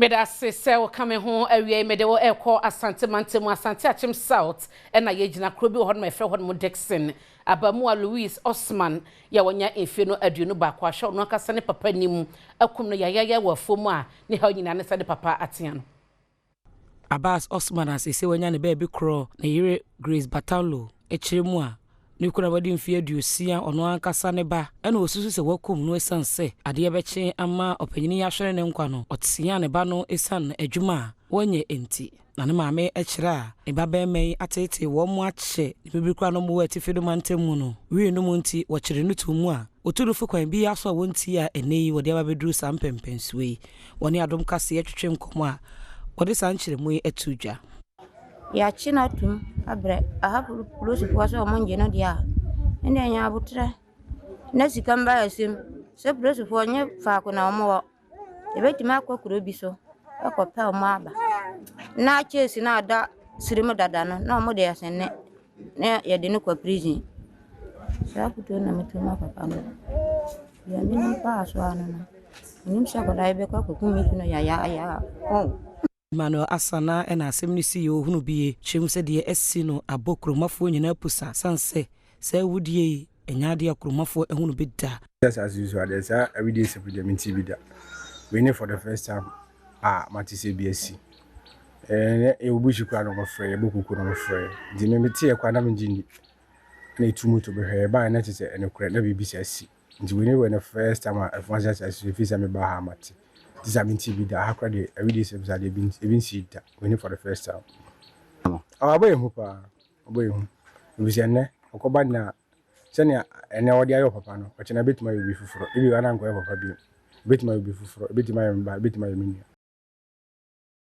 Meda ase sɛ woka me ho. Awie, mede wo ɛkɔ Asante mantam, Asante Akyem South, ɛna yɛgyina kuro bi wɔ hɔnom a ɛfrɛ hɔnom Dixon. Abamuwa Louis Osman yɛ wɔnya mfie no 21 ahwɛ ɔno ankasa ne papa nim akum no yayaya wɔ afuom a ne haw nyinaa ne sɛ ne papa atea no. Abbas Osman a seesei wanya ne baabi korɔ, ne yere Grace Batalo kyerɛ mu a, ne kunu a wadi mfeɛ 60, ɔno ankasa ne ba ɛna ɔsusu sɛ wakum no ɛsiane sɛ adeɛ bɛkye ama ɔpanyini yi ahwere ne nkwa no, ɔtea ne ba no ɛsiane adwuma a wɔnyɛ nti. Na ne maame kyerɛ a ne ba bɛrima yi ateetee wɔn mo akyɛ ne bibiri koraa no wɔ atifi do mantam mu no wii no mu nti wɔkyere no to mu a wɔtu no fo kwan bi aso a wɔntie a ɛnɛ yi wɔde aba bɛduru saa mpɛmpɛnsoɔ yi. Wɔne Adom Kaseɛ twetwe nkɔmmɔ a wɔde saa nkyerɛmu yi ato dwa. Yɛakye no atom abrɛ aha polisifoɔ sɛ ɔmo ngye no deɛ a, ɛnna ɛnyɛ abotrɛ na sika mba asɛm sɛ polisifoɔ nyɛ faako na ɔmo wɔ. Yɛbɛtumi akɔ kuro bi so ɛkɔpɛ ɔmo aba na kyɛɛsi no ada sirim dada no na ɔmo de asɛnne na yɛde no kɔ prison. Saa afotuo na metu ma papa no. Deɛ menim paa so ano no, menim sɛ akwadaa yi bɛkɔ akɔkum me kunu yayaaya. Oh. Emmanuel Asana ɛna asɛm no si yɛ ohunu bie kyerɛ mu sɛ deɛ asi no abɔ kuromafoɔ nyinaa pusa sane sɛ saa awudie yi ɛnyɛ adeɛ a kuromafoɔ ahunu bi da. Asase so adeɛ saa awudie sɛm deɛ, mente bi da. Wei ne for the first time a mate sɛ bi asi. Ɛnɛ yɛwɔ bush koraa na ɔmɔfrɛ yɛbɔ kuku na ɔmɔfrɛ, nti me meteɛ koraa na megye nni na ɛtu moto bɛhwɛ yɛbaeɛ na kyerɛ sɛ ɛnokorɛ na biribi sɛ asi. Nti wei ne wɔ the first time a ɛfo ase asase so ɛfiri sɛ mebaa ha mate nti sɛ mente bi da. Ha koraa deɛ, awudie sɛm saa deɛ ebi nsii da. Wei ne for the first time. Ɔbɔ yɛ hu paa, ɔbɔ yɛ hu, ɛfiri sɛ ɛnnɛ ɔkɔba na sɛnea ɛnɛ wɔde ayɛ papa no, ɔkyena bɛtumi ayɛ obi foforɔ. Ebi ana nkɔyɛ papa bio, ebɛtumi ayɛ obi foforɔ, ebɛtumi ayɛ me ba, ebɛtumi ayɛ me nua.